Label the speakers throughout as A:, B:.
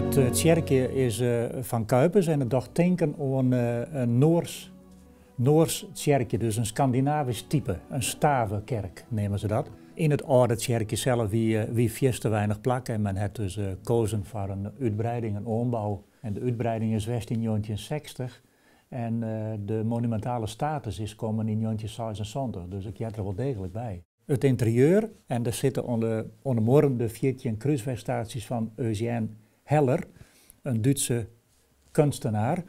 A: It tsjerkje is fan Cuypers en it docht tinken oan in Noars Noars tsjerkje, dus in Skandinavysk type, in stavekerk neame se dat. Yn it âlde tsjerkje sels wie wie fierste weinich plak en men hat dus kozen foar in útbreiding, in oanbou. En de útbreiding is west yn njoggentjinsechstich en de monumintale status is kommen yn njoggentjinseisensantich, dus it heart der wol deeglik by. It ynterieur, en der sitte oan de oan de muorren de 14 krúswegstaties fan Eugène Heller, in Dútse kunstenaar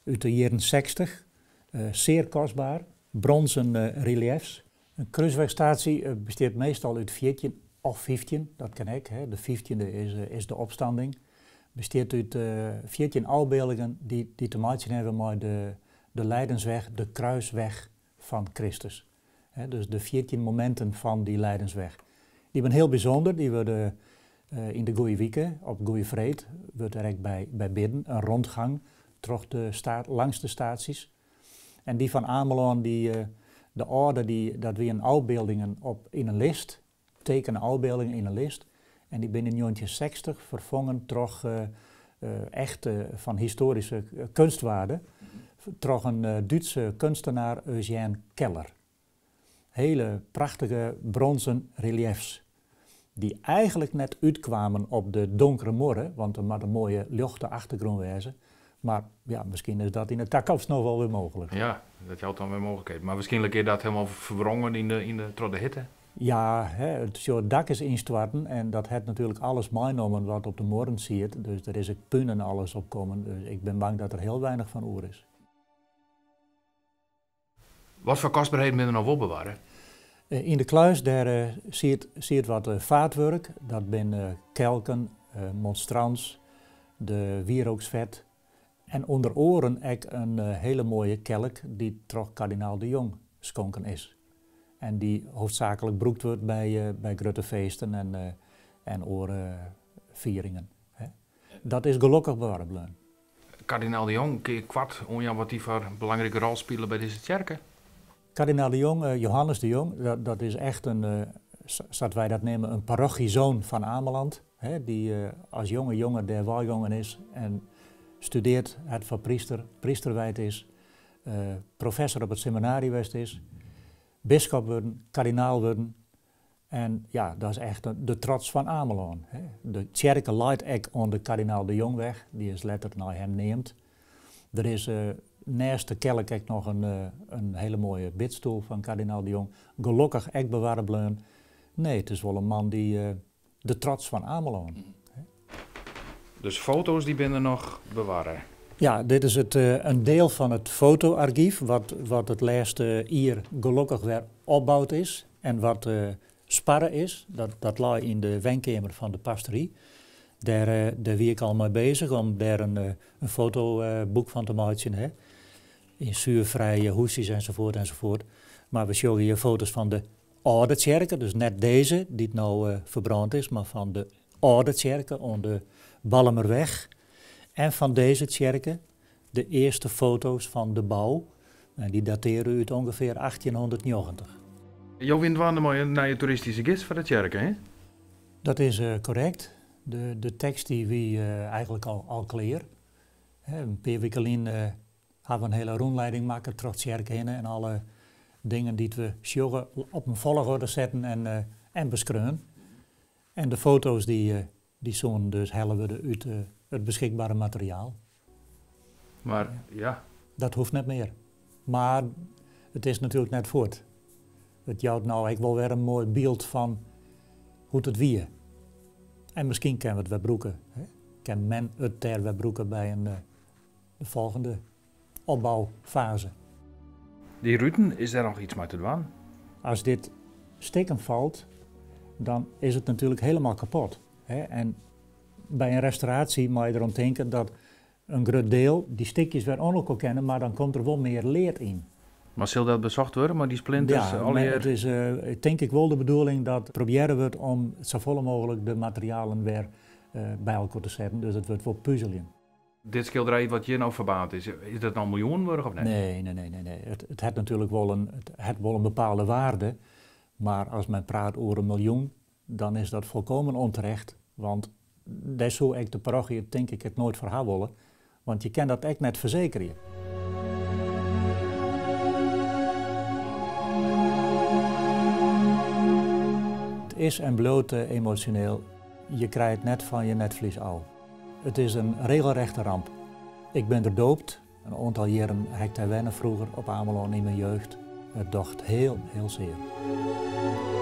A: út de jierren 60, zeer kostbaar, bronzen reliëfs. In krúswegstatie bestiet meastal út 14 of 15, dat kin ek, de fyftjinde is de opstanding. Bestiet út 14 ôfbyldingen dy't te meitsjen hawwe mei de lijdensweg, de kruisweg fan Kristus. Dus de 14 mominten fan dy lijdensweg. Dy binne hiel bysûnder, dy wurde yn de Goeie Wike, op Goeie Freed, wurdt der ek by by bidden, in rondgang troch de langs de staties. En dy fan Amelân, dy, de âlde, dy, dat wienen ôfbyldingen op yn in list, tekene ôfbyldingen yn in list. En dy binne yn njoggentjinsechstich ferfongen troch echte fan histoaryske kunstwaarde, troch in Dútse kunstenaar Eugène Keller. Hele prachtige bronzen reliëfs, dy't eigenlik net útkwamen op de donkere muorre, want der moat in moaie ljochte achtergrûn wêze. Mar ja, miskien is dat yn de takomst noch wol wer mooglik.
B: Ja, dat jout dan wer mooglikheden. Mar wierskynlik is dat hielendal ferwrongen yn de, yn de, troch de hitte.
A: Ja, hè, it dak is ynstoarten en dat hat natuerlik alles meinommen wat op de muorren siet. Dus der is ek pún en alles opkommen. Dus ik bin bang dat der hiel weinich fan oer is.
B: Wat foar kostberheden binne der noch wol bewarre?
A: Yn de kluis dêr siet, siet wat faatwurk. Dat binne kelken, monstrans, de wierooksfet en ûnder oaren ek in hele moaie kelk dy't troch kardinaal De Jong skonken is. En dy't hoofdsaaklik brûkt wurdt by, by grutte feesten en, en oare fieringen. Dat is gelokkich bewarre bleaun.
B: Kardinaal De Jong, kinne je koart oanjaan wat dy foar belangrike rol spile by dizze tsjerke?
A: Kardinaal De Jong, Johannes de Jong, dat, dat is echt in, sa't wy dat neame, in parochiezoon fan Ameland. Hè, dy't as jonge jonge dêr weigongen is en studearre hat foar pryster, pryster wijd is, professor op it seminaarje west is, biskop wurden, kardinaal wurden. En ja, dat is echt de trots fan Amelân. Hè. De tsjerke leit ek oan de Kardinaal de Jongweg, dy is letter nei him neamd. Der is neist de kelk ek noch in hele moaie bidstoel fan kardinaal De Jong. Gelokkich ek bewarre bleaun. Nee, it is wol in man dy't de trots fan Amelân.
B: Dus foto's dy binne noch bewarre?
A: Ja, dit is it, in diel fan it fotoargyf, wat, wat it lêste jier gelokkich wer opboud is en wat sparre is. Dat, dat lei yn de wenkeamer fan de pastory. Dêr, dêr wie ik al mei beuzich om dêr in, in fotoboek fan te meitsjen. Hè. Yn soerfrije hoesjes ensafuort ensafuort. Mar we sjogge hjir foto's fan de âlde tsjerke, dus net dizze dy't no ferbrând is, mar fan de âlde tsjerke oan de Ballumerweg. En fan dizze tsjerke de earste foto's fan de bou. En dy datearje út ûngefear 1890.
B: Jo wiene dwaande mei in nije toeristyske gids foar de tsjerke, hè?
A: Dat is korrekt. De, de tekst dy wie eigenlik al, al klear. In pear wiken lyn hawwe we in hiele rûnlieding makke troch tsjerke hinne en alle dingen dy't we sjogge op in folchoarder setten en, en beskreaun. En de foto's dy, dy soenen dus helle wurde út it beskikbere materiaal.
B: Mar ja.
A: Dat hoecht net mear. Mar it is natuerlik net fuort. It jout no ek wol wer in moai byld fan hoe't it wie. En miskien kinne we it wer brûke. Hè? Kin men it dêr wer brûke by in, de folgjende opboufase.
B: Dy ruten, is dêr noch yts mei te dwaan?
A: As dit stikken falt, dan is it natuerlik hielendal kapot. Hè? En by in restauraasje moatte je derom tinke dat in grut diel dy stikjes wer oan elkoar kinne, mar dan komt der wol mear lead yn.
B: Mar sil dat besocht wurde mei dy splinters?
A: Ja, it is tink ik wol de bedoeling dat probearre wurdt om safolle mooglik de materialen wer by elkoar te setten. Dus it wurdt wol puzeljen.
B: Dit skilderij wat hjir no ferbaarnd is, is dat no miljoenen wurdich of net?
A: Nee, nee, nee, nee. nee. It hat natuerlik wol in, it hat wol in bepaalde wearde, mar as men praat oer in miljoen, dan is dat volkomen onterecht. Want Dêr soe ek de parochy tink ik it noait foar ha wolle, want je kin dat ek net fersekerje. It is en bliuwt emosjoneel, je krije it net fan je netvlies ôf. It is in regelrechte ramp. Ik bin der doopt, in oantal jierren ha ik dêr wenne froeger op Amelân yn myn jeugd. It docht hiel, hiel sear.